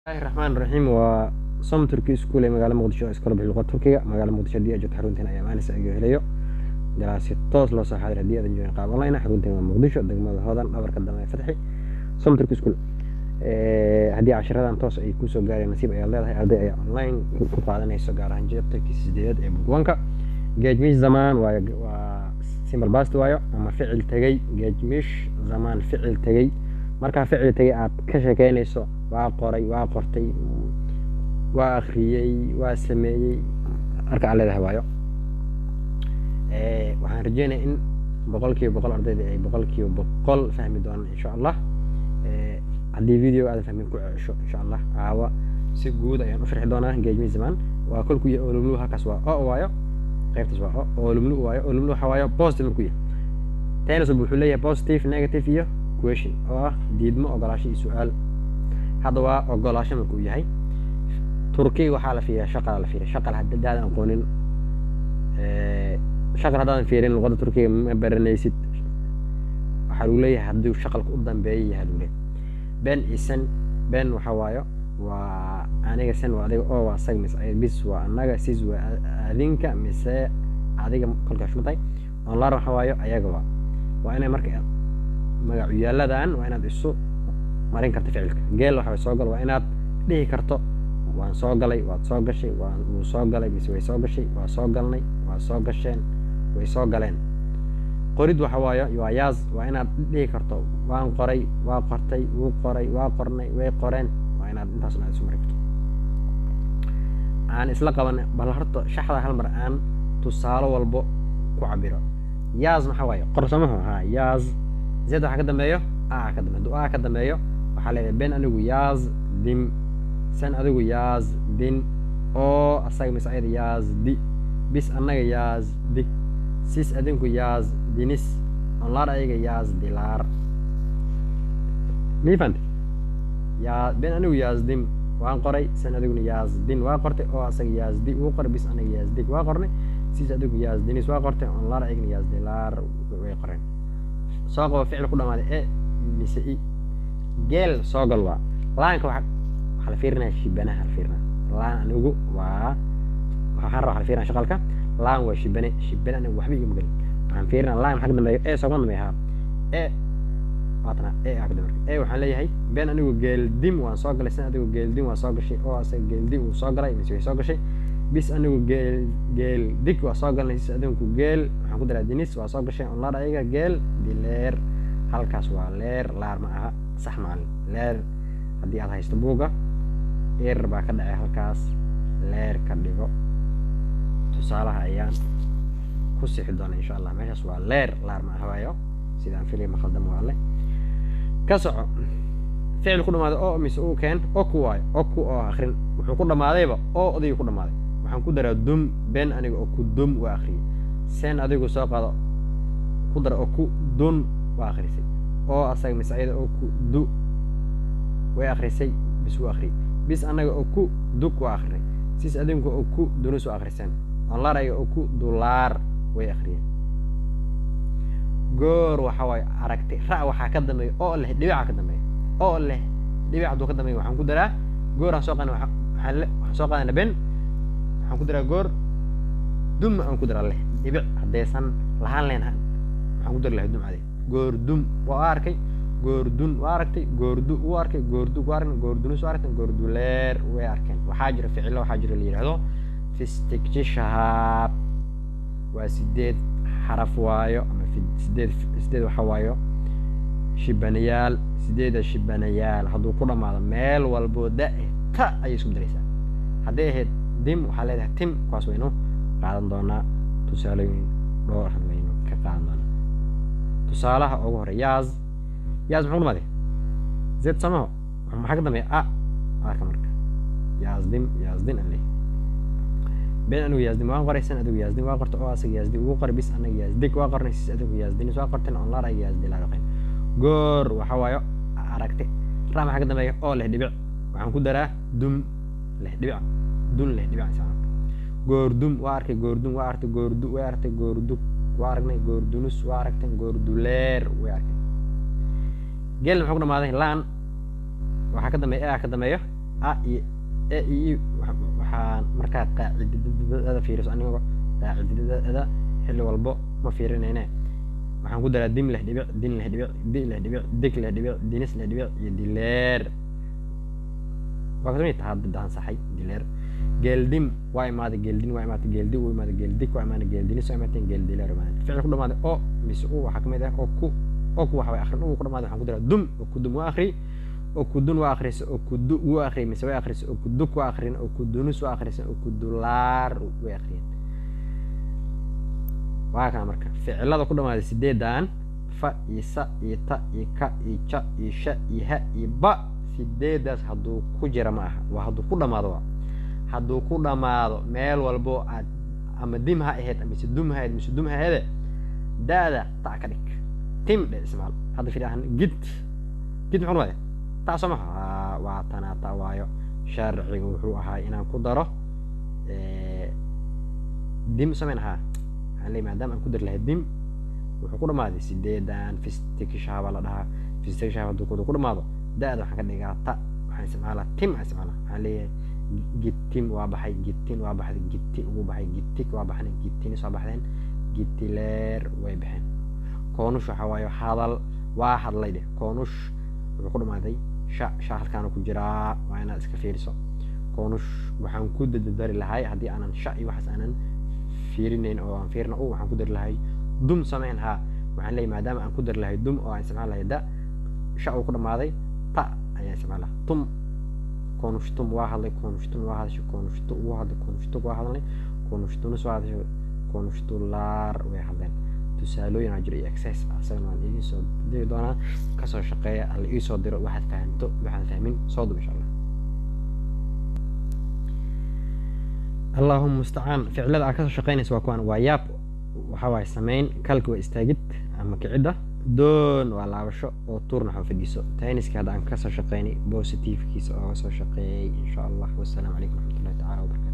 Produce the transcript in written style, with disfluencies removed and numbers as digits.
Bismillahi raxmaan raxiim. Waa Som Turki School ee magaalada Muqdisho oo iskala bixi luqada Turkiga. Magaalada Muqdisho haddii aad joogto, xarunteena ayaa maalinsa iga helayo galaasi toos loo soo xaadir. Haddii aadan joogin, qaab online ah. Xarunteena waa Muqdisho, degmada Hodan, dhabarka dambe Fatxi, Som Turki School. Haddii cashiradan toos ay kusoo gaareen, nasiib ayaad leedahay. Arday ayaa online ku qaadanayso, gaar ahaan chapterkii sideedaad ee book one-ka. Geçmiş zaman waayo, waa simple past waayo ama ficil tegey. Geçmiş zaman, ficil tegey. Markaa ficil tegey aad ka sheekeynayso, waa qoray, waa qortay, waa akhriyey, waa sameeyey, marka aad leedahay waayo. Waxaan rajeynaya in 100% ardayda ay 100% fahmi doonaan, insha Allah. Haddii video aadan fahmin, ku cesho, insha Allah. Caawa si guud ayaan u sharxi doonaa. Geçmiş zaman waa kolku yahay olumlu. Halkaas waa o waayo, qaybtaas waa o olumlu waayo. Olumlu waxa waayo positive markuu yahay. Tense wuxuu leeyahay positive, negative iyo question, oo ah diidmo, ogolaasho iyo su-aal. Hadda waa ogolaasho markuu yahay. Turkiga waxaa la fiiriyaa shaqala, la fiiriya shaqal. Haddaadan aqoonin shaqal, haddaadan fiirin, luqadda Turkiga ma baranaysid. Waxaa lagu leeyahay hadduu shaqalka u dambeeya yahay, lagu leeyahay ben iyo sen. Ben waxa waayo waa aniga, sen waa adiga, oo waa asaga mise ayad, biz waa annaga, siz waa adinka mise adiga kolkaa shuma tahay, onlar waxa waayo ayaga. Waa inay marka magacuyaaladan waa inaad isu marin karto ficilka. Gel waxa soo gal, waa inaad dhihi karto waan soo galay, waad soo gashay, waa wuu soo galay mise way soo gashay, waa soo galnay, waa soo gasheen, way soo galeen. Qorid waxa waayo waa yaz, waa inaad dhihi karto waan qoray, waa qortay, wuu qoray, waa qornay, way qoreen. Waa inaad intaasna aad isu mari karto. Aan isla qaban bal horta shaxda hal mar aan tusaale walbo ku cabiro. Yaz maxaa waaye? Qor samahu ha. Yaz, z waxaa ka dambeeyo a ka dambeeyo. Hadduu a ka dambeeyo, waxaa leedahay ben anigu yazdım, sen adigu yazdın, oo asaga mise ayada yazdı, biz annaga yazdık, siz adinku yazdınız, onlar ayaga yazdılar. Mii fahantay? Yaa ben anigu yazdım, waan qoray, sen adiguna yazdın, waa qortay, oo asaga yazdı, wuu qoray, biz anaga yazdık, waa qornay, siz adigu yazdınız, waa qortay, onlar ayagana yazdılar, way qoreen. Soo qabo ficil ku dhamaaday e mise i. Gel, soo gal waa. Laanka waxaa la fiirinaya shibanaha la fiirinaya. Laan anigu waa waxaan rabaa, waxaa la fiirinaya shaqalka. Laan waa shibane. Shibane anigu waxba igama gelin. Waxaan fiirinaya laan maxaa ka dambeeyo. E soogama dambeeya? Haa, e waatana, e aa ka dambeeya. E waxaan leeyahay ben anigu geldim, waan soo galay, sen adigu geldin, waa soo gashay, oo asaga geldi, wuu soo galay mise way soo gashay, biz anigu gel geldik, waa soo galnay, siz adinku gel, waxaan ku daraa diniz, waa soo gashay, onlar ayaga geldiler. Halkaas waa leer, laar ma aha. Sax macalin, leer. Haddii aad haysto buugga, erer baa ka dhacay halkaas, leer ka dhigo. Tusaalaha ayaan ku sixi doona, insha Allah. Meeshaas waa leer, laar ma aha waayo, sidaan filay. Ma khaldamo, waa alle. Ka soco. Ficil ku dhamaaday o mise uu keen. Oku waayo, oku oo akrin. Wuxuu ku dhamaadayba oo odaygu ku dhamaaday. Waxaan ku daraa dum. Ben aniga okudum, waa akhriyey. Sen adigu soo qaado, ku dara okudun, waa akhrisay. Oo asaga mise ayada okudu, way akhrisay, bis wuu akhriyey. Biz annaga okuduk, waa akhrinay. Siz adinku okudunuz, waa akhriseen. Onlar ayaga okudular, way akhriyeen. Gör waxa waaye aragti. Ra waxaa ka dambeeya oo leh dhibica ka dambeeya. Oo leh dhibic hadduu ka dambeeya, waxaan ku daraa gör. Aan soo qaadana, waxaan soo qaadana ben, waxaan ku daraa gör dum. Aan ku daraa leh dhibic. Haddaysan lahaan lahayn, waxaan ku dari lahay dum cadi. Gördüm, waa arkay. Gördün, waa aragtay. Gördü, wuu arkay. Gördük, waa arkay. Gördünüz, waa aragtay. Gördüler, way arkeen. Waxaa jira ficilo, waxaa jira la yidhaahdo Fıstıkçı Şahap. Waa sideed xaraf waayo ama sideed, sideed waxa waayo shibanayaal. Sideeda shibanayaal hadduu ku dhamaado, meel walboo da ta ayay isku daraysaa. Hadday ahayd dim, waxaa leedahay tim. Kuwaas waynu qaadan doonaa, tusaalooyin dhowr waynu ka qaadan doonaa. Tusaalaha ugu hore, yaz. Yaz muxuu ku dhamaaday? Z samaho. Maxaa ka dambeeya? A arka. Marka yazdım, yazdın aan leeyahay. Ben anigu yazdım, waan qoray. Sen adigu yazdın, waa qortay. Oo asaga yazdı, wuu qoray. Biz anaga yazdık, waa qornay. Siz adigu yazdınız, waa qorteen. Onlar ayaga yazdılar, waqeen. Gör waxa waayo aragti. Ra maxaa ka dambeeya? Oo leh dhibic. Waxaan ku daraa dum leh dhibic, dun leh dhibic. Gördüm, waa arkay. Gördün, waa aragtay. Gördü, way aragtay. Gördük, waa aragnay. Gördünüz, waa aragteen. Gördüler, way arkeen. Gel muxuu ku dhamaaday? Laan. Waxaa ka dambeeya e ka dambeeyo. A iyo E iyo I. Waxaan markaa qaacidada fiiriso, aniga qaacidada xilli walbo ma fiirinayne. Waxaan ku daraa dim leh dhibic, din leh dhibic, di leh dhibic, dig leh dhibic, dinis leh dhibic iyo dileer. Waa kasmay tahay hadda saxay dileer. Geeldim waa imaaday, geeldin waa imaatay, geeldi wuu imaaday, geeldig waa imaaday, geeldinis waa imaateen, geeldileer waa imaaday. Ficil ku dhamaaday o mise u waxaa kamid ah oo ku, oo ku waxa way akhrin u ku dhamaaday. Waxaan ku daraa dum. Oo ku dum waa akhri, oo ku dun waa akhrisa, oo ku du wuu akhri mise way akhrisa, oo ku duk waa akhrin, oo ku dunus waa akhrisan, oo ku dulaar way akhriyeen. Waa kana marka ficilada ku dhamaaday sideedan: fa iyo sa iyo ta iyo ka iyo ja iyo sha iyo ha iyo ba. Sideedaas hadduu ku jira ma aha, waa hadduu ku dhamaado, waa hadduu ku dhamaado meel walbo aad ama dim ha ahayd mise dum ha ahayd mise dum ha ahayd, da-da ta ka dhig, tim dhe ismaal. Hadda fiir ahaan gid, gid muxuu noqday? Ta soo maha? Waa tanaa ta, waayo sharciga wuxuu ahaa inaan ku daro dim samayn ahaa. Waxaan leeyahay maadaama aan ku dari lahay dim, wuxuu ku dhamaaday sideedan, fistikishaaba la dhahaa. Fistikishaaba hadduu ku dhamaado, da-da waxaan ka dhigaa ta, waxaan isticmaalaa tim aan isticmaalaa. Waxaan leeyahay gittim waa baxay, gittin waa baxday, gitti ugu baxay, gittik waa baxnay, gittinis waa baxdeen, gittileer way baxeen. Koonush waxa waaye hadal, waa hadlay dheh. Koonush wuxuu ku dhamaaday sha, sha halkaana ku jiraa, waa inaad iska fiiriso. Koonush waxaan ku dadari lahay haddii aanan sha iyo waxaas aanan fiirinayn oo aan fiirna u, waxaan ku dari lahay dum samayn haa. Waxaan leeyahay maadaama aan ku dari lahay dum oo aan isticmaal lahay da, sha uu ku dhamaaday, ta ayaan isticmaalaa, tum. Konuştum waa hadlay, konuştun waa hadashay, konuştu wuu hadlay, konuştuk waa hadlay, konuştunuz waa hadashay, konuştular way hadleen. Tusaalooyin aa jiro iyo exercise, asagana waan idiin soo diri doonaa. Kasoo shaqeeya, alla iisoo diro waxaad fahanto, waxaad fahmin soo dub insha Allah. Allahuma mustacaan. Ficilada aad kasoo shaqeynaysa waa kuwan: waa yaab, waxaa waaye samayn, kalka waa istaagid ama kicidda, doon waa laabasho, oo tuurna waxaa fadhiiso. Tayniska hadda aan kasoo shaqeynay positivekiisa ooga soo shaqeeyay insha Allah. Wassalaamu calaykum waraxmatullahi tacaala wabarakatu.